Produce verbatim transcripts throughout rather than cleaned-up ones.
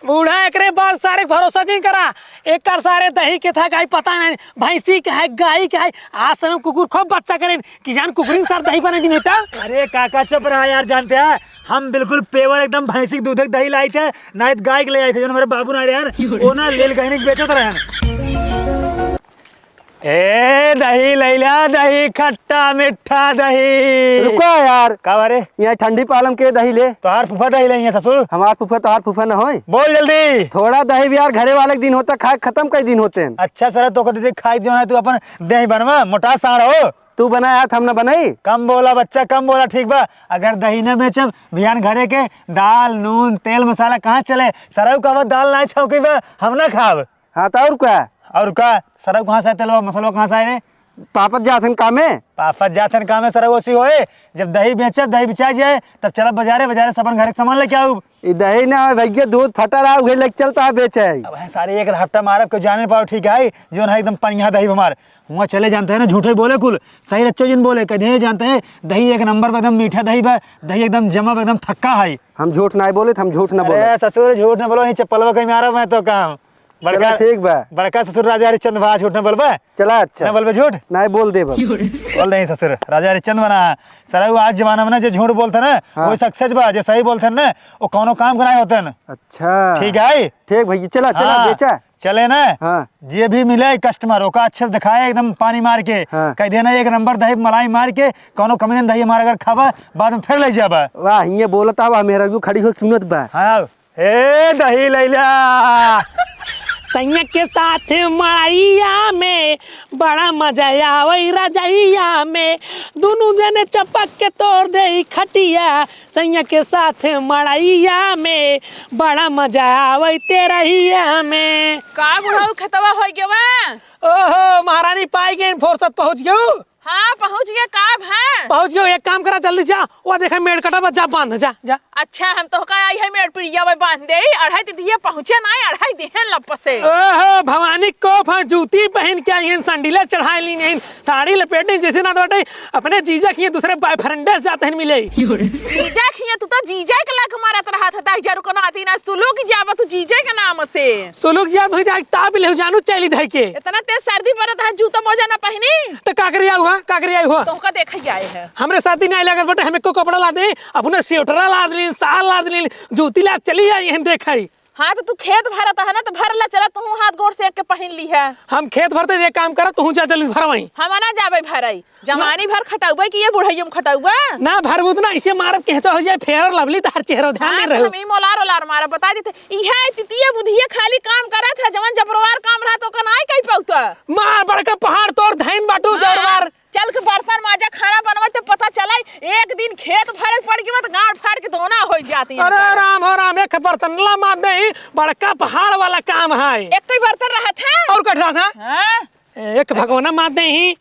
बूढ़ा, एकरे बाद सारे के भरोसा जिन करा। एकर सारे दही के था गाय पता नहीं, भैंसी के है, गाय के है। आज समय कुकुर खूब बच्चा करेन, कि जान कुकुरिन सार दही बना दिन होता। अरे काका चुप रहा यार, जानते हैं हम बिल्कुल pure एकदम भैंसी के दूध के दही लाइत है, ना तो गाय के ले आइत है, जो हमारे बाबू ना रहे हैं, वो ना लेल कहने के बेचत रहे हैं। ए, दही लैला, दही खट्टा मीठा दही। रुको यार। का बारे? यहाँ ठंडी पालम के दही ले। तोहार फूफा दही ले यहाँ ससुर। हमार फूफा तोहार फूफा न होय। बोल जल्दी। थोड़ा दही भी यार घरे वाले के दिन होता, खाए खत्म कई दिन होते हैं। अच्छा सर, तो कहते थे खाए जो है तू अपन दही बनवा, मोटा साँड़ हो। तू बनाया था, हम ना बनाई। कम बोला बच्चा, कम बोला, ठीक बा। अगर दही न बेचब, बिहान घरे के दाल, नून, तेल, मसाला कहाँ चले? सरऊ कहब दाल ना छौकी बा, हम ना खाब। हाँ, तो और का? और का? सरऊ कहाँ से आए तेलवा, मसलवा कहाँ से आए रे? पापत जात हन कामे। पापत जात हन कामे, सरऊ ओसी होए। जब दही बेचब, दही बिचा जाए, तब चलब बाजारे, बाजारे से अपन घरे के सामान लेके आउब। ई दही ना हो भैया, दूध फटा रहा, उहे लेके चलता है बेचे। अब है सारे एक हफ्ता मारब, कोई जाने पाओ, ठीक है, जो ना एकदम पनिया दही हमार। हुआँ चले जानते हैं ना, झूठे बोले कुल, सही रच्चो जिन बोले, कह दे जानते हैं, दही एक नंबर पे एकदम मीठा दही बा, दही एकदम जमा बा, एकदम थक्का है। हम झूठ ना बोले, हम झूठ ना बोले। अरे ससुर, झूठ ना बोलो, नहीं चप्पलवा कहीं मारा मैं तो काम। चला, बड़का, ठीक बा। बड़का ससुर राजा हरिश्चंद्र बा, झूठ न बोलबा। चला, अच्छा। न बोलबे झूठ? नहीं, बोल देब। बोल दे ससुर, राजा हरिश्चंद्र बना। सरऊ आज जमाना में ना जे झूठ बोलते ना, हाँ। वो success बा, जे सही बोलते ना, वो कौनो काम के नहीं होते ना। अच्छा। ठीक है? ठीक भैया, चला, चला, हाँ, बेचा। चले ना? हाँ। जे भी मिले customer, ओका अच्छे से दिखाए, एकदम पानी मार के। हाँ। कह देना, "एक नंबर दही मलाई मार के, कौनो कमी नहीं दही हमारा अगर खाबा, बाद में फिर ले जाबा।" वाह, ये बोलत आवा, मेहरारू खड़ी हो सुनत बा। हाँ। ए दही लैला। सैया के साथ मड़ैया में बड़ा मजा आवै रजैया में, दुनू जने चपक के तोड़ देई खटिया। सैया के साथ मड़ैया में बड़ा मजा आवै तेरहिया में। का बुढ़ऊ खेतवा होइ गवा? ओहो, महारानी पाई गई, फुर्सत पहुँच गयो। हाँ, पहुँच गया, का भा? पहुँच गयो, एक काम करा, जल्दी जा, वो देखा मेड़ कटा बा, जा बांध, जा, जा। अच्छा, हम तोहका आई है मेड़ पिड़िया में बांध दे, अढ़ाई तिथिया पहुँचे ना, अढ़ाई दिहन लप से। ओहो, भवानी को भा जूती पहन के आई हैं, संडीला चढ़ाई ली नहीं, साड़ी लपेट नहीं, जैसे ना तो बाटे, अपने जीजा किए दूसरे boyfriend से जाते हैं मिले। जीजा किए, तू तो जीजा के लक मारत रहा था, ताई जरू को नाती ना, सुलुक जाबा तू जीजा के नाम से। सुलुक जाब हुई, आज ताप ले जानू चली धई के। इतना तेज सर्दी पड़त है, जूता मोजा ना पहनी। त का करी आऊ, हाँ? का करी आऊ, हाँ? तोहका देखै आए हैं। हमरे साथी नहीं लागत बटे, हम एको कपड़ा ला दे, अपने स्वेटरा लाद लीन, साल लाद लीन, जूती लाद चली आई, हम देखै। हाँ, तो तू खेत भरत है ना, तो भर ला चला, तू हाथ गोड़ सेक के पहन ली है। हम खेत भरते, ये काम करत, तू जा जल्दी भरवाई। हम ना जाबे भराई। जवानी भर खटउबे कि ये बुढ़ैया में खटउबे? ना भरबू त ना, इसे मारब केंचवा हो जाए, Fair Lovely तहर चेहरा ध्यान हाँ, दे तो रहू। हम ई मोलार ओलार मारब, बता देते। इहे तितिया बुधिया खाली काम करत है, जवन जबरवार काम रहा तो ओकर नाय कही पउता। मार बड़का पहाड़ तोर धइन बाटू हाँ, जबरवार। चल के बर्तन माजा, खाना बनवे तो पता चले, एक दिन खेत भरे पड़ गई तो गांड फाड़ के दोना हो जाती है। अरे राम हो राम, एक बर्तन ला मार दे, बड़का पहाड़ वाला काम है। एक ही बर्तन रहा था। और कट रहा था? हाँ। एक भगवाना मार दे ही।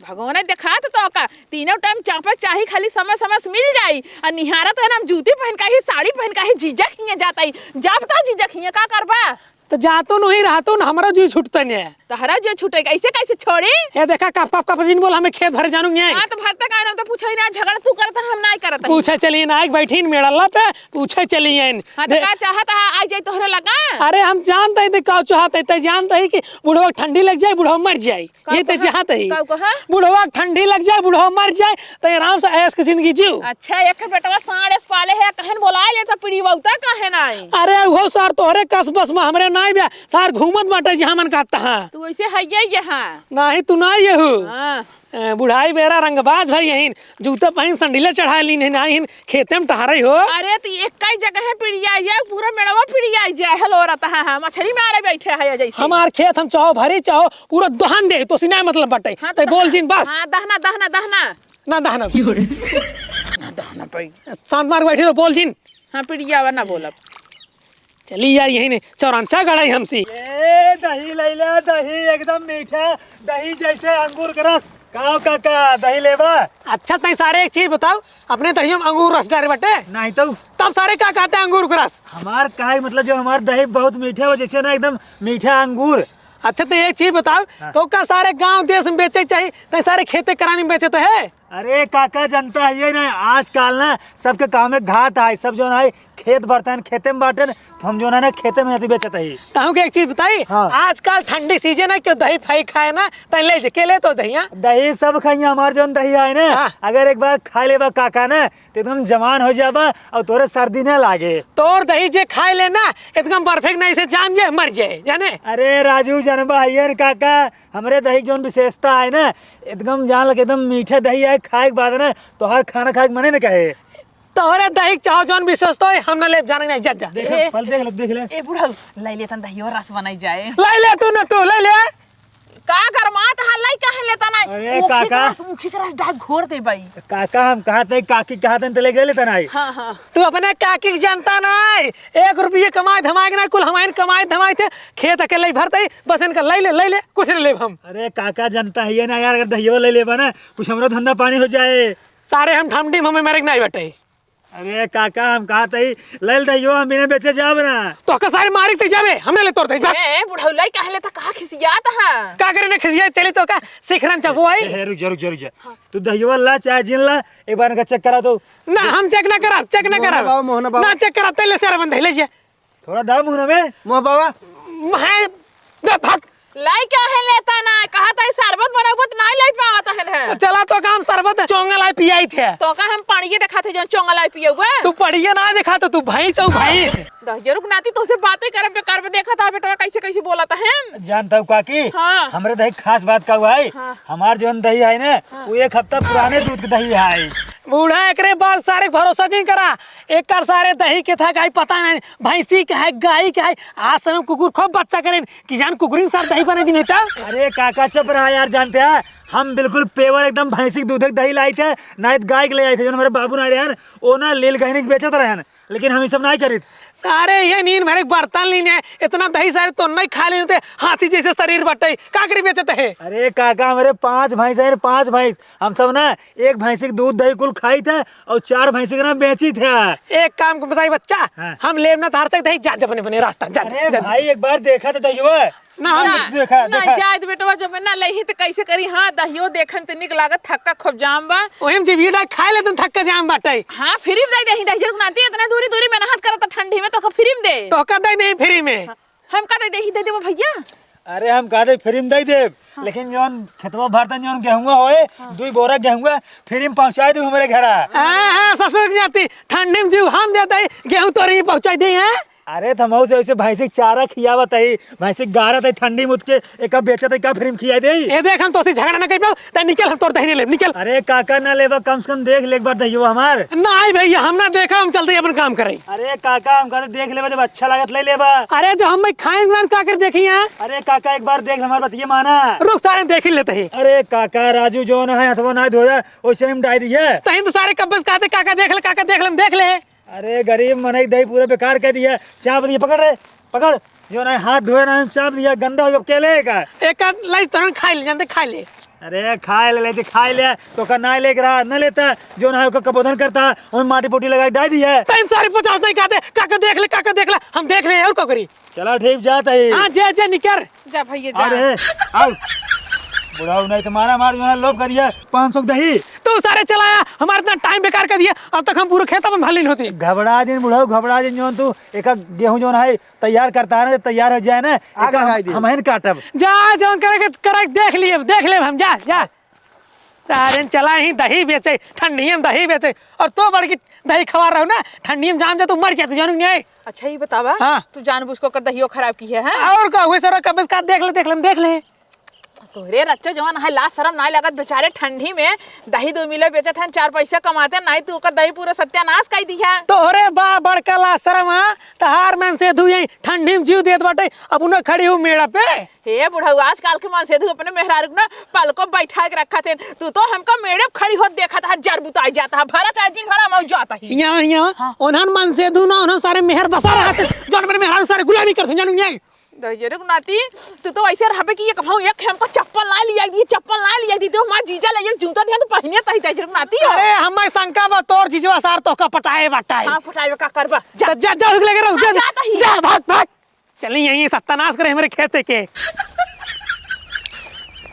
भगवान देखात तो का, तीनों टाइम चापे चाही, खाली समय समय से मिल जाई। आ निहारत है ना, हम जूती पहन का ही, साड़ी पहन का ही, जीजा खिए जाता ही, जब तो जीजा खिए का करबा? तो जातो नहीं रहतो न, हमरा जी छूटते नहीं। तहरा जी छूटे, ऐसे कैसे छोड़ी? ए देखा, कप कप कप जिन बोल, हमें खेत भर जानू नहीं। हाँ, तो भरते का, हम तो पूछे ही ना, झगड़ा तू करता, हम नहीं करता ही। पूछे चलिए ना, आइक बैठीन मेड़ला पे, पूछे चलिए। हाँ, तो दे- का चाहत है, आ जाए तोहरे लगा? अरे हम जानते ही, का चाहते ही, ते जानते ही कि बुढ़वा ठंडी लग जाए, बुढ़वा मर जाए। का ये ते कहा? चाहत ही। का कहा? बुढ़वा ठंडी लग जाए, बुढ़वा मर जाए, ते आराम से ऐश की जिंदगी जियो। अच्छा, एक बेटवा साँढ़ ऐस पाले है, कहन बोलाए ले तो पीढ़ी बहुता काहे ना आई? अरे उहो सार तोहरे कस बस में हमरे नाई बे, सार घूमत बाटे जहाँ मन कहता है। तू ऐसे है ये यहाँ। नाही तू ना ये हो। हाँ। ए, बुढ़ाई बेरा रंगबाज भाई यहीं, जूता पहन संडीले चढ़ा ली नहीं, नहीं खेते में टहरे हो। अरे तो एक कई जगह है पिड़िया ये, पूरा मेड़वा पिड़िया जाए, हेलो रहता है, हाँ, मछली मारे बैठे है जैसे। हमार खेत हम चाहो भरी चाहो पूरा दहन दे, तो सिनाए मतलब बटे। हाँ, तो ते बोल जिन बस। हाँ, दहना, दहना, दहना। ना दहना। ना दहना पाई। शांत मार बैठी रहो, बोल जिन। हाँ, पिड़िया ना बोलब। चली यार, यही नहीं, चौरांचा गड़ाई हमसी। ए, दही लैला, दही एकदम मीठा, दही जैसे अंगूर के रस। काओ काका, दही लेबा? अच्छा, तई सारे एक चीज बताओ, अपने दहियो में अंगूर रस डारे बाटे? नहीं तो। तब सारे का कहते हैं अंगूर के रस? हमार का है, मतलब, जो हमार दही बहुत मीठा हो, जैसे ना एकदम मीठा अंगूर। अच्छा, तो एक चीज बताओ, हाँ। तो का सारे गांव देश में बेचे के चाहिए, तई सारे खेते करानी में बेचे तो है? अरे काका, जनता है ये ना, आजकल ना सबके काम में घात आए, सब जौन है खेत बरतन, खेते में बाटन, तो हम जौन है ना खेते में नहीं बेचत है। तहूँ के एक चीज बताई, हाँ। आजकल ठंडी सीजन है, क्यों दही फही खाए ना, तैं ले जे, के ले तो दहिया? दही सब खाइए, हमार जौन दही है ना, हाँ। अगर एक बार खा लेबा काका ना, तो एकदम जवान हो जाबा और तोरे सर्दी ना लागे। तोर दही जे खाए ले ना, एकदम बर्फे के नहीं से जाम जे मर जाए, जाने? अरे राजू, जनबा है ये ना काका, हमरे दही के जौन विशेषता है ना, एकदम जान लगे, एकदम मीठा दही है, खाए के बाद ना तोहार खाना खाए के मने न कहे। तोहरे दही के चाहो जौन विशेषता है, हम ना लेब, जाने नहीं, जा, जा। देख, ए, फल देख ले, देख ले। ए बुढ़ऊ, ले ले तन दही और रस बनाई जाए। ले ले तू न, तू ले ले। का गरमात है, लाई काहे लेता ना? अरे ऊखी काका। के रस, ऊखी के रस डाल घोर दे भाई। काका, हम कहा थे, काकी कहा थे, तो ले गए लेता ना आई। हाँ, हाँ। तू अपने काकी के जनता ना है, एक रुपये कमाए धमाए के ना, कुल हमारे कमाए धमाए थे, खेत अकेले ही भरते ही, बस इनका ले ले, ले ले, कुछ नहीं लेब हम। अरे काका, जनता है ये ना यार, अगर दहियो ले लेबा ना, कुछ हमरो धंधा पानी हो जाए। सारे हम ठमडी में हमें मरे के नहीं बटे। अरे काका, हम कहा तई, ले ले दहियो, हम बिना बेचे जाब ना। तो का सारे मारी ते जाबे, हमने ले तोड़ दे, भाग। ए, ए, बुढ़ऊ लाई काहे लेता, कहा खिसियात है? का करे ने खिसिया, चली तो का, सिखरन चबो आई। ए, ए, रुक जा, रुक जा, रुक जा। हाँ। तू दहियो ला, चाहे जिन ला, एक बार इनका चेक करा दो। ना, हम चेक ना करब, चेक ना मोहना करब। बाबा, मोहना बाबा। ना चेक करब, तैं ले सारे बंद है, ले जा। थोड़ा दाम मुँह में। मोह बाबा। है, दे भाग। लाई काहे लेता ना? कहा था शरबत बनाबत ना लाई पावत है ना। चला तो काम शरबत चोंगा लाई पियाई थे। तो का हम पड़िए देखा थे जो चोंगा लाई पियउबे? तू पड़िए ना देखा तो तू भैंस हो भैंस। दहिजरू के नाती तोसे बातें करब बेकार में देखा था बेटवा कैसे कैसे बोला था हम। जानता हूँ काकी, हाँ। हमरे दही खास बात का हुआ है। हाँ। हमार जौन दही है ना, हाँ। वो एक हफ्ता पुराने दूध के दही है। बूढ़ा एकरे बात सारे के भरोसा नहीं करा। एकर सारे दही के था गाय पता नहीं, भैंसी के है, गाय के है। आज समय कुकुर खूब बच्चा करें कि जान कुकुरिन सार दही बने दिन होता। अरे काका चुप रहा यार, जानते हैं हम बिल्कुल pure एकदम भैंसी के दूध के दही लाई थे, ना तो गाय के ले आई थे, जो हमारे बाबू ना रहे हैं, वो ना लील गहनी के बेचत रहे हैं, लेकिन हम ये सब नहीं करीत। सारे ये नीन भरे बर्तन लीन है, इतना दही सारे तो नहीं खा लेते, हाथी जैसे शरीर बटे, का करी बेचत है? अरे काका, हमारे पांच भैंस है, पांच भैंस, हम सब ना एक भैंसी के दूध दही कुल खाई थे और चार भैंसी के ना बेची थे। एक काम को बताई बच्चा, हाँ। हम लेब ना तार तक दही, जा, जा बने बने रास्ता, जा, अरे जा, जा। भाई, एक बार देखा तो दहियो है। ना, हम ना, देखा, ना, देखा। जाए दे बेटवा, जब ना लेही तो कैसे करी? हाँ, दहियो देखे में तो निक लागत, थक्का खूब जाम बा। ओहिम जब ये डाल खाए ले तो थक्का जाम बाटे। हाँ, फ्री में दे दही, दही जरूर नाती, इतना दूरी दूरी मेहनत करत ठंडी में तो फ्री में दे। तो का दे दे फ्री में? हाँ। हम का दे देही, दे देबो भैया? अरे हम कहा दे फ्री में दे देब, हाँ। लेकिन जौन खेतवा भरतन जौन गेहुआ होए, हाँ। दुई बोरा गेहुआ फ्री में पहुँचाए दू हमरे घरा। हाँ, हाँ, ससुर के नाती, ठंडी में जीव हम देते ही, गेहूं तोरे ही पहुँचाए दे हैं। अरे तो हम से ऐसे भैंसी के चारा खियावत है, भैंसी के गारत है ठंडी में उठ के, एक बेचत है का फ्री में खियाए दे? ए देख, हम तोसे झगड़ा ना कर पाओ, तै निकल, हम तोर दही नहीं लेब, निकल। अरे काका ना लेबा, कम से कम देख ले एक बार दहियो हमार। नहीं भैया, हम ना देखा, हम चलते ही अपन काम करें। अरे काका, हम कहते देख लेबा, जब अच्छा लागत ले लेबा। अरे जो हम खाए ना का कर देखी यहाँ। अरे काका, एक बार देख ले, हमार बतिये माना। रुक, सारे देख ही लेते हैं। अरे काका, राजू जो ना है, हथवा ना धोया, वैसे हम डाल दिए। तहीं तो सारे कब्बे से कहते, "काका देख ले, काका देख ले, हम देख ले।" अरे गरीब मनई दही पूरा बेकार कर दिया, चाप दिए, पकड़ रे, पकड़। जो ना हाथ धोए ना, चाप दिया, गंदा हो गया, अब के लेगा? एक आध लाई तोरन खाई ले, जानते खाई ले। अरे खाए ले, ले, खाए ले, तो का ना लेके रहा, ना लेता, जो ना है, ओकर कबोधन करता, ओमे माटी पोटी लगा के डाल दिया। टाइम सारे पचास नहीं कहते, "काका देख ले, काका देख ले, हम देख ले, और का करी?" चला ठीक, जात है। हाँ, जा, जा, निकर। जा भैया, जा। अरे, आओ। बुढ़ाऊ नहीं तो मारा मार, जो है, लोभ करिए, पाँच सौ दही। तू सारे चलाया, हमारा इतना टाइम बेकार कर दिया, अब तक हम पूरे खेतों में भलिन होती। घबरा जिन बुढ़ाऊ, घबरा जिन, जो तू एक गेहूं जो है, तैयार करता है ना, जब तैयार हो जाए ना, आग एका हम, लगाई दे। हम ही न काटब। जा, जौन करे के, करे के देख लिए, देख लेब हम, जा, जा। सारे चला ही दही बेचे, ठंडी में दही बेचे, और तो बड़की दही खवा रहो ना, ठंडी में जान जा तू मर जाते, जानू नहीं। अच्छा, ये बतावा, हाँ। तू जानबूझ के ओकर दहियो खराब की है, हैं? और का, वही सारा कब्बे से कहा, देख ले, देख ले, हम देख ले। तोहरे रच्चो जवान है, लाज शरम नाय लागत, बेचारे ठंडी में दही दो मिले बेचत हैं, चार पैसा कमाते हैं, नाई तू ओकर दही पूरा सत्यानाश कर दी है। तोहरे बा बड़का लाज शरम, हाँ? तहार मन से धुई ठंडी में जीव देत बाटे, अब उन्हें खड़ी हो मेड़ा पे। हे बुढ़ऊ, आजकल के मन से धुई अपने मेहरारू के ना पलको बैठा के रखा थे, तू तो हमका मेड़े पे खड़ी होत देखत है, जर बुताई जाता है, भरा चाहे जिन भरा मऊ जाता ही। यहाँ, यहाँ, हाँ। उन्हन मन से धुई ना, उन्हन सारे मेहर बसा रहा थे, जौन अपने मेहरारू सारे गुलामी करते, जानू नहीं। दहिजरू के नाती, तू तो ऐसे रहबे कि एक भाव एक हमको चप्पल ना लिया दी, चप्पल ना लिया दी, तो हमार जीजा ले एक जूता दिया तो पहिने तही दहिजरू के नाती हो। अरे, हमार शंका बा, तोर जीजवा सार तोहका पटाए बाटा है। हाँ, पटाए का करबा, जा। तो जा, जा, रुक लगे रहो, हाँ, जा, जा तही। जा, भाग, भाग। चली यहीं सत्यानाश करे हमारे खेते के।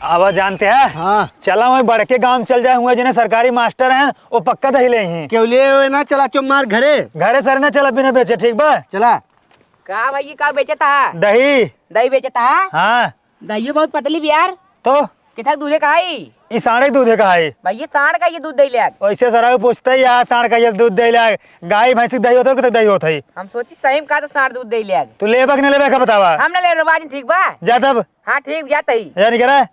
अब जानते हैं? हाँ। चला वहीं बड़के गाँव चल जाए हुए, जिन्हें सरकारी मास्टर हैं, वो पक्का दही लेइहीं। केहू लेवे ना, चला चुप मार घरे। घरे सर ना चला बिना बेचे, ठीक बा? चला। का भैया, का बेचत हा? दही। दही बेचत हा? हाँ। दहियो बहुत पतली बा यार। तो? कितना दूधे का है? ई साँड़े के दूधे का है। भैया, साँड़ का ये दूध दे ले आग। वैसे सराऊ पूछते ही, या साँड़ का ये दूध दे ले आग। गाय भैंसी के दही होत है, कितना दही होत है? हम सोची सही में का तो साँड़ दूध दे ले आग। तू लेबा कि ना लेबा, का बतावा? हम ना ले रहे बाजिन, ठीक बा? जा तब। हाँ, ठीक, जात ही। जा निकरा।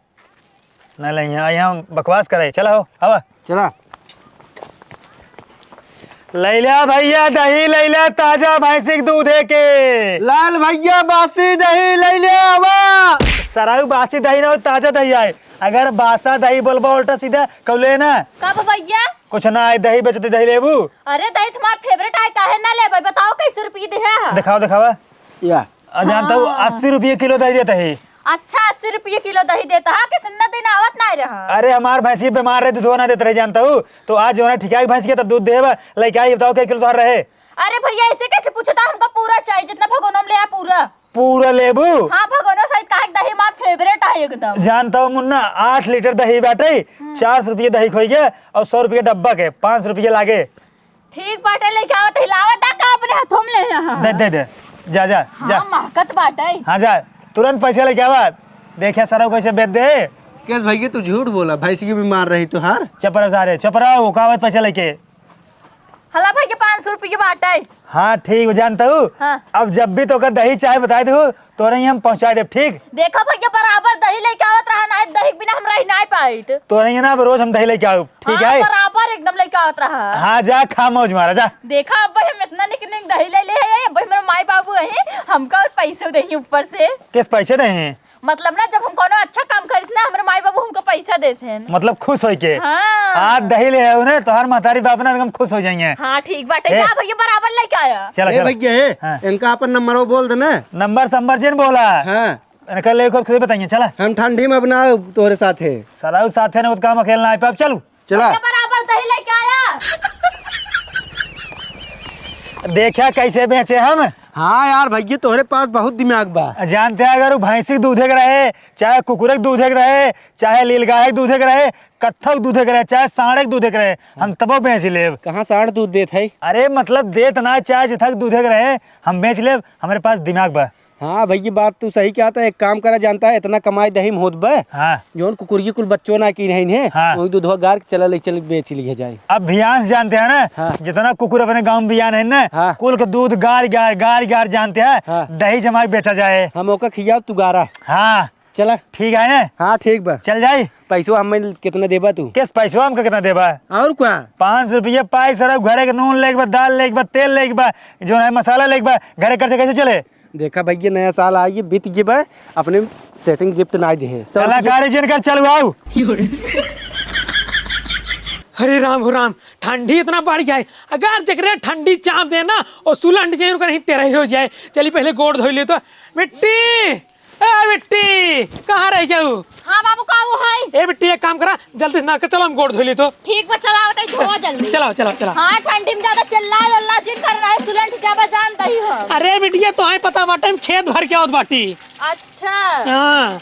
ना ले, यहाँ, यहाँ बकवास करे। चला हो, आवा। चला। लैला भैया, दही लैला, ताजा भैंसी के दूधे के। लाल भैया, बासी दही लैले आवा। सराऊ, बासी दही ना हो, ताजा दही आए। अगर बासा दही बोलबा उल्टा सीधा, कौले ना। कब भैया? कुछ ना आए, दही बेचते, दही लेबू? अरे, दही तुम्हार favourite आए, काहे ना लेबै? बताओ, कैसे रुपये दे है? दिखावा, दिखावा। या। आ, जानता हूँ, हाँ। अस्सी रुपये किलो दही देता है। अच्छा, अस्सी रुपये किलो दही देता है कि सिन्ना दिन आवत ना रहा? अरे, हमार भैंसी बीमार रहे, दूधवा ना देत रहे, जानता हूँ। तो आज जो है ना, ठिका के भैंस के तब दूध देबा, लइके आई, बताओ, कै किलो तोहार रहे? अरे भैया, ऐसे कैसे पूछता? हमका पूरा चाहिए, जितना भगोना में ले आ, पूरा। पूरा लेबू? हाँ, भगोना सहित, काहे कि दही हमार favourite है एकदम। जानता हूँ मुन्ना, आठ लीटर दही बाटे, हम्म। चार सौ रुपये दही खोई के और सौ रुपये डब्बा के, पाँच सौ रुपये लागे। ठीक बाटे, लेके आवत ही, लावत आ का अपने हाथों में ले यहाँ? दे, दे, दे। जा, जा, हाँ, जा। महकत बाटे। हाँ, जा। तुरंत पैसा लेके आवा। देखिया सरऊ कैसे बेच दे। केस भैया, तू झूठ बोला, भैंस की बीमार रही तोहार। चपरा सारे, चपरा, वो का आवत पैसा लेके? हला भैया, पाँच सौ रुपये बाटे। हाँ, ठीक, जानता हूँ। हाँ। अब जब भी तोका दही चाहे बताई दू, तोरे ही हम पहुँचाई देब, ठीक? देखा भैया, बराबर दही लेके आवत रहा ना, दही के बिना हम रह नाहीं पाइत। तोरे ही ना, अब रोज हम दही लेके आउब, ठीक हाँ, है? बराबर एकदम लेके आवत रहा। हाँ, जा, खा मौज मारा, जा। देखा, अब हम इतना निक निक दही ले ले है, अब हमारे माई बाबू है, हमका और पैसे देही ऊपर से। किस पैसे देही? मतलब ना, जब हम कोनो अच्छा काम करित ना, हमारे माई बाबू हमको पैसा देते हैं। मतलब खुश होई के? हाँ। आज दही ले आयो ना, तोहार महतारी बाप ना एकदम खुश हो जाएंगे। हाँ, ठीक बाटे। ए। जा भैया, बराबर लेके आया। चला, ए चला। भैया, ए, हाँ। इनका अपन नंबर बोल देना। नंबर संबर जिन बोला। हाँ। इनका ले खुद, खुद बताइए, चला। हम ठंडी में अपना तोहरे साथ है। सलाऊ साथ है ना, वो काम अकेले ना आ पाए, चलू। चला। भैया, बराबर दही लेके आया। देखा कैसे बेचे हम। हाँ यार भैया, तोहरे पास बहुत दिमाग बा। जानते हैं, अगर वो भैंसी के दूधे के रहे, चाहे कुकुरे के दूधे के रहे, चाहे लीलगाय के दूधे के रहे, कत्थक दूधे के रहे, चाहे साँड़े के दूधे के रहे, हम तबो बेच लेब। कहाँ साँड़ दूध देत है? अरे मतलब देत ना, चाहे जिथक दूधे के रहे, हम बेच लेब, हमरे पास दिमाग बा। हाँ भैया, बात तू सही कहत है। एक काम करा, जानता है, इतना कमाई दही में होत बा, हाँ। जौन कुकुरिया कुल बच्चों ना की नहीं है, हाँ। वही दूधवा गार के चला ले चल बेच लिया जाए। अब भियान से जानते हैं ना, हाँ। जितना कुकुर अपने गाँव में बियान है ना, हाँ। कुल के दूध गार गार, गार गार जानते हैं, हाँ। दही जमा के बेचा जाए। हम ओका खियाब, तू गारा। हाँ। चला। ठीक है ना? हाँ, ठीक बा। चल जाई। पैसवा हमें कितना देबा तू? किस पैसवा हमका कितना देबा? और का? पाँच सौ रुपया पाई सरऊ, घरे के नून लेके बा, दाल लेके बा, तेल लेके बा, जौन है मसाला लेके बा, घरे खर्चा कैसे चले? देखा भैया, नया साल आइए, बीत गए बा, अपने setting gift ना दे है। सौ रुपया कलाकारी जिनकर चलवाऊ। हरे राम हो राम, ठंडी इतना बढ़ जाए, अगर जकरे ठंडी चाप दे ना, और सुलंड जाए, उनका नहीं तेरह ही हो जाए। चली पहले गोड़ धोई ले तो। मिट्टी, ए मिट्टी, कहाँ रह गया हूँ? हाँ बाबू, का वो है? ए बिट्टी, एक काम करा, जल्दी से ना के चलो, हम गोड़ धो ली तो। ठीक बा, चलाओ तई, धोआ जल्दी। चलाओ, चलाओ, चलाओ। हाँ, ठंडी में ज्यादा चिल्ला लल्ला जिन कर रहा है, सुलंट जाबा जानता ही हो। अरे बिटिया, तो है पता बाटे, हम खेत भर के आवत बाटी। अच्छा। हाँ।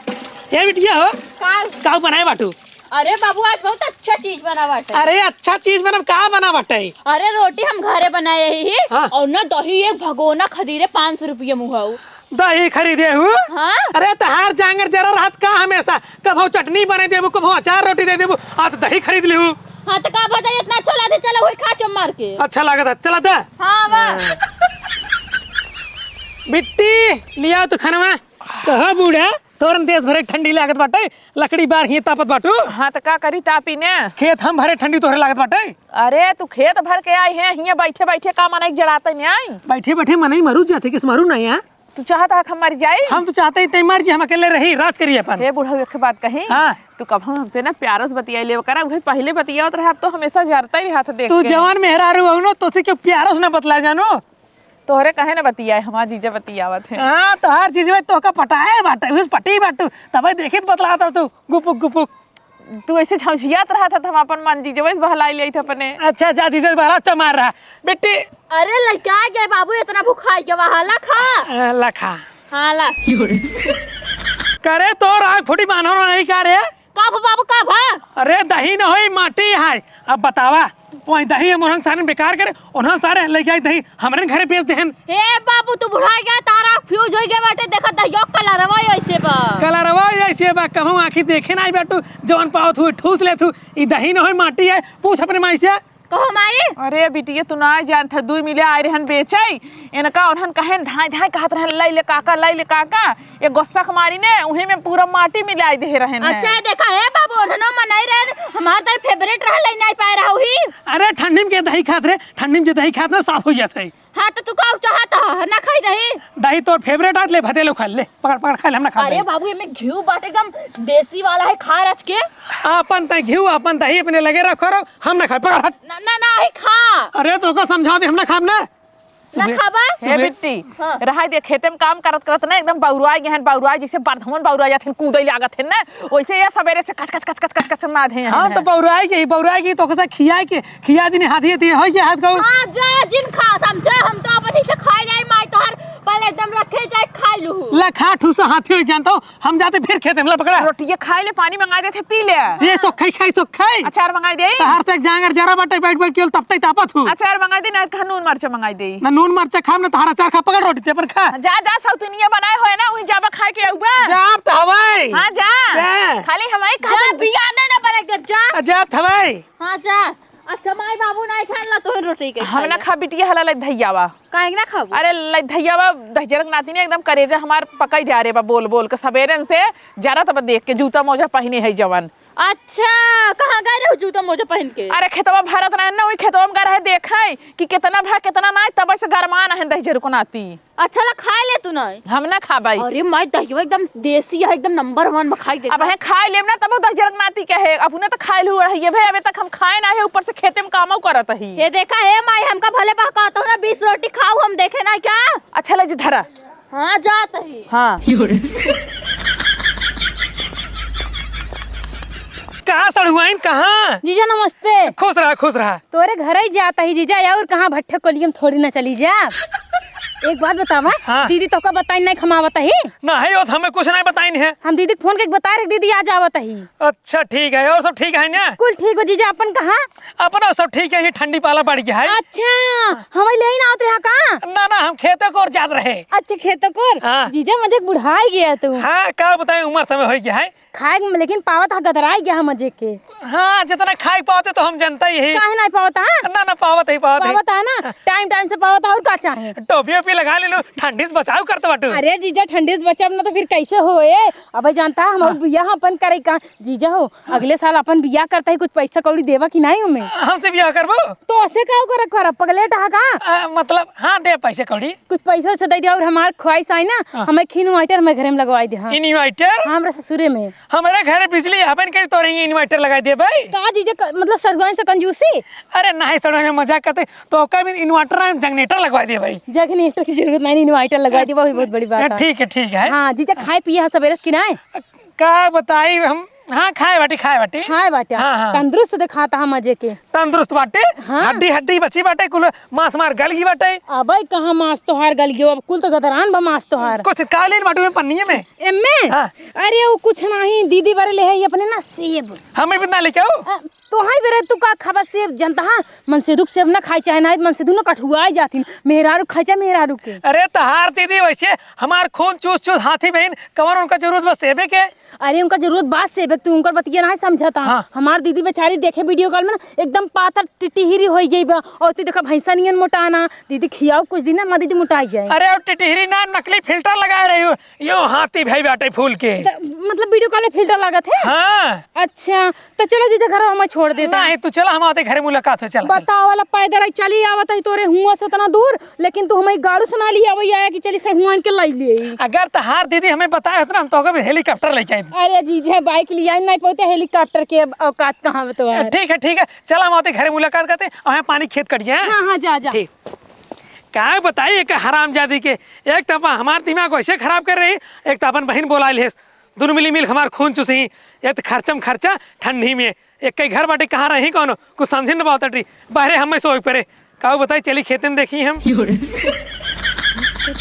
ए बिटिया हो, का? का बनाए बाटू? अरे बाबू, आज बहुत अच्छा चीज बना बाटे। अरे अच्छा चीज बना, का बना बाटे? अरे रोटी हम घरे बनाए ही, हाँ। और ना दही एक भगोना खदीरे पाँच सौ रुपये मुहाऊ। दही खरीदे हूँ? हाँ। अरे तहार जांगर जरा रहत का हमेशा, कभो चटनी बने देबू, कभो अचार रोटी दे देबू, आज दही खरीद ली हूँ। हाँ तो का भजा इतना अच्छा लागत है, चला वही खा चुप मार के। अच्छा लागत है, चला दे। हाँ, वाह। हाँ। बिट्टी, लिया तो खनवा। कहा बूढ़ा, तोरन देश भरे ठंडी लागत बाटे, लकड़ी बार ही तापत बाटू। हाँ तो का करी तापी ने? खेत हम भरे ठंडी तोहरे लागत बाटे। अरे तू खेत भर के आई है, हियाँ बैठे बैठे का मनई जड़ाते ने आई? बैठे बैठे मनई मरू जाते, किस मारू ना यहाँ? तू चाहता है कि हम मर जाई? हम तो चाहते ही तई मर जी, हम अकेले रही, राज करी अपन। हे बुढ़ऊ, एक बात कही? हाँ। तू कभो हमसे ना प्यारो से बतियाई लेव करा, उहे पहले बतियावत रहा, अब तो हमेशा जरता ही रहा था देख तू के। जवान मेहरारू हो नो, तो से क्यों प्यारो से ना बतला जानो? तोहरे कहे ना बतियाए, हमार जीजा बतियावत है। हाँ, तोहार जीजा तो का पटाए बाटे, उस पटी बाटू, तबे देखित बतलात रह तू, गुपुक गुपुक। तू ऐसे झौझियात रहा था, तो हम अपन मन जीजवे से बहलाई लेत अपने। अच्छा, जा जीजा से बहला, अच्छा मार रहा। बेटी। अरे लड़का आ गया बाबू, इतना भुखाई गया, वहाँ ला खा। आ, ला खा। हाँ, ला। करे तो राग फुटी मानो नहीं का रे? अब बाबू का भा? अरे दही न होई, माटी है। अब बतावा, वही दही हम उन्हन सारे बेकार करे, उन्हन सारे लइ जाई दही हमरे घरे बेच देहन। ए बाबू, तू बुढ़ा गया, तारा फ्यूज होइ गया बाटे, देखा दहियो कलरवा ऐसे बा। कलरवा ऐसे बा, कहूँ आँखी देखे नाही बाटू, जवन पावत हुई ठूस लेत हु। ई दही न होई, माटी है, पूछ अपने माई से। कहो माई। अरे बिटिया, तू ना जानत है, दुई मिले आए रहन बेचै, इनका उन्हन कहेन धाय धाय कहत रहन, "लाई ले काका, लाई ले काका।" ये गुस्सा के मारी ने उही में पूरा माटी मिलाई दे रहन है। अच्छा, देखा, ए बाबू, उन्हनो मनाई रहन, हमार दही फेवरेट रहल, लाई नाही पाए रहा हुई। अरे ठंडी में के दही खात रे, ठंडी में जे दही खात ना साफ होइ जात है। हाँ, तो तू का चाहत ह, ना खाई दही? दही तोर फेवरेट आज, ले भते लो खा ले, पकड़ पकड़ खा ले, हम ना खाब अरे दही। बाबू, एमे घिउ बाटे एकदम देसी वाला है, खा रच के। आपन तय घिउ, आपन दही अपने लगे रखो, रहो, हम ना खाए, पकड़ हट। ना, ना, ना, ही खा। अरे तो ओकर समझाओ दे, हम ना खाब ना। ना सुबह, खाबा? हे सुबह। बिट्टी, हाँ। रहा दे, खेते में काम करत करत ना एकदम बौराइ गए हैं, बौराइ जैसे बरधमन बौराइ जात हैं, कूदे लागत हैं ना, वैसे ये सवेरे से कच कच कच कच कच कच मार दे हैं। हाँ, तो बौराइ गई, बौराइ गई तो ओकसा खियाए के, खिया दिन हाथी हाथी हो ये हाथ को। हाँ, जा जिन खा, समझे, हम तो अपन ही से खाए जाए, माई तोहर पहले एकदम रखे जाए, खा लू। ला खा ठूसा हाथी हो जानता हूँ। हम जाते फिर खेते में, ला पकड़ा। रोटिये खाई ले, पानी मंगाई देते, पी ले। ये सोखई खाई, सोखई। अचार मंगाई दे। तहार से एक जांगर जरा बाटे, बैठ बैठ के तब तक तापत हूँ। अचार मंगाई दे, ना कहा नून मरचा मंगाई दे। ना नून मरचा खाम, ना तहार अचार खा, पकड़ रोटी ते पर खा। जा, जा, सौतनिया बनाए होए ना, वहीं जाबा खाए के अउबा। जाब त हवाई। हाँ, जा। जा। खाली हमारे जा, खाली बिया ने ना बने के जा। आ, जाब त हवाई। हाँ, जा। अच्छा, माई बाबू नाई खान ला तोहन रोटी के हम ना खाई। खा बिटिया, हला लइ धैयावा। काहे ना खाबू? अरे लइ धैयावा दहिजरक नाती ने एकदम करेजा हमार पकई जा रे बा, बोल बोल के सबेरन से जरा तब देख के जूता मोजा पहिने है जवन। अच्छा, कहाँ गए रहू जूता मोजा पहिन के? अरे खेतवा भरत रहे ना, वही खेतवा में गए रहे देखे कि कितना भा कितना ना, तब से गरमान है दहिजरक नाती। अच्छा ला खाए ले तू नहीं। हम ना खाबाई। अरे माई दहियो एकदम देसी है, एकदम नंबर वन में खाई दे। अब है खाए लेब ना तब दहिजरक नाती के है, अपने तो खाए लू रही है भाई, अबे तक हम खाए ना है, ऊपर से खेते में कामो करत ही। ये देखा हे माई, हमका भले बहकात हो ना, बीस रोटी खाऊ हम देखे ना क्या? अच्छा ले जी धरा। हाँ जात ही। हाँ। कहाँ सड़ुआइन कहाँ? जीजा नमस्ते। खुश रहा, खुश रहा। तोरे घर ही जात ही जीजा, और कहाँ भट्ठे कोलियम थोड़ी ना चली जा। एक बात बतावा, हाँ। दीदी तोका बताइन नहीं खमावत ही? नहीं, वो तो हमें कुछ नहीं बताइन है। हम दीदी के फोन के बता रहे, दीदी आ जावत ही। अच्छा ठीक है, और सब ठीक है ना? कुल ठीक हो जीजा, अपन कहाँ? अपना सब ठीक है, ये ठंडी पाला पड़ गया है। अच्छा, हमें ले ही ना आते हैं का? ना ना, हम खेते को और जात रहे। अच्छा खेते को और? हाँ। जीजा मजे बुढ़ाई गया तू। हाँ, का बताए, उम्र समय हो गया है। खाए में लेकिन पावत हा गदराई गया मजे के। हाँ, जितना खाए पावते तो हम जनता ही है। काहे नहीं पावत हा? ना ना, पावत ही, पावत ही। पावत हा ना, टाइम टाइम से पावत हा, और का चाहे? टोपी ओपी लगा ले लो, ठंडी से बचाव करते बाटू। अरे जीजा, ठंडी से बचाव ना तो फिर कैसे होए? अबे जानता है हम हाँ। बियाह अपन करे का जीजा हो, हाँ। अगले साल अपन बियाह करता ही कुछ पैसा कौड़ी देवा कि नहीं हमें? हमसे बियाह करबो? तो ऐसे का कर कर पगलेट हा का? आ, मतलब हाँ दे पैसे कौड़ी। कुछ पैसा से दे दिया और हमार ख्वाहिश आई ना, हाँ। हमें एक inverter हमें घरे में लगवाई दे। हाँ। Inverter? हाँ, हमरा ससुरे में। हमारे घरे बिजली आबे न करी, तोरे ही inverter लगाई दे भाई। का जीजा क-, मतलब सरुआन से कंजूसी? अरे नहीं, सरुआन मजाक करते, तो ओका भी inverter ना generator लगवाई दे भाई। Generator की जरूरत नहीं, inverter लगवाई दे, वो भी बहुत बड़ी बात है। ठीक है, ठीक है। हाँ जीजा, खाए पिए हा सबेरे से कि नहीं? का बताई हम, हाँ खाए बाटी, खाए बाटी। खाए बाटे। हाँ, हाँ। तंदुरुस्त देखाता हा मजे के। तंदुरुस्त बाटे? हाँ। हड्डी हड्डी बची बाटे, कुल मांस मार गल गई बाटे। अबे कहाँ मांस तोहार गल गयो, अब कुल तो गदरान बा मांस तोहार। कुछ का लेन बाटू में पन्निये में? एमे? हाँ। अरे वो कुछ नहीं, दीदी बरे ले है ये अपने ना सेब। हमें भी ना लेके आओ। अ, तोहाई बेरे तू का खाबा सेब जनता हा? मनसेधु के सेब ना खाई चाहे ना, मनसेधु ना कठुआई जाथिन। मेहरारू खाई चाहे मेहरारू के। अरे तहार दीदी वैसे हमार खून चूस चूस हाथी बहिन, कवन उनका जरूरत बा सेबे के? अरे उनका जरूरत बा सेबे के, तू उनकर बतिया ना समझता। हाँ। हमार दीदी बेचारी देखे video call में ना एकदम पातर टिटिहिरी होई गई बा, और तू देखा भैंसा नियन मोटाना। दीदी खियाओ कुछ दिन ना, हमार दीदी मोटाई जाए। अरे और टिटिहिरी ना, नकली filter लगाए रही हो, यो हाथी भाई बाटे फूल के। त-, मतलब video call में filter लागत है? हाँ। अच्छा, तो चलो जीजा घर हमें छोड़ देता। नहीं, तू चला, हम आते घरे मुलाकात हो, चला, चला। बताओ वाला पैदल आई चली आवत है तोरे हुआ से उतना दूर, लेकिन तू हमें गाड़ू से ना लिया वही आया कि चली से हुआ के लाई ले। अगर तहार दीदी हमें बताए होत ना, हम तो अगर helicopter ले जाए। अरे जीजा bike लिया नहीं पाते, helicopter के अब औकात कहाँ बा तोहार? ठीक है, ठीक है, चला हम आते घरे मुलाकात करते, और यहाँ पानी खेत कट जाए। हाँ, हाँ, जा, जा। ठीक। का बताई एक हरामजादी के, एक तो हमार दिमाग वैसे खराब कर रही, एक तो अपन बहिन बोला लेस, दुनु मिली मिल हमार खून चूसी, एक तो खर्चा में खर्चा ठंडी में, एक कई घर बाटे, कहाँ रही कौनो, कुछ समझे न पावत टी, बाहरे हमें सोए पड़े। का बताई, चली खेते में देखी हम।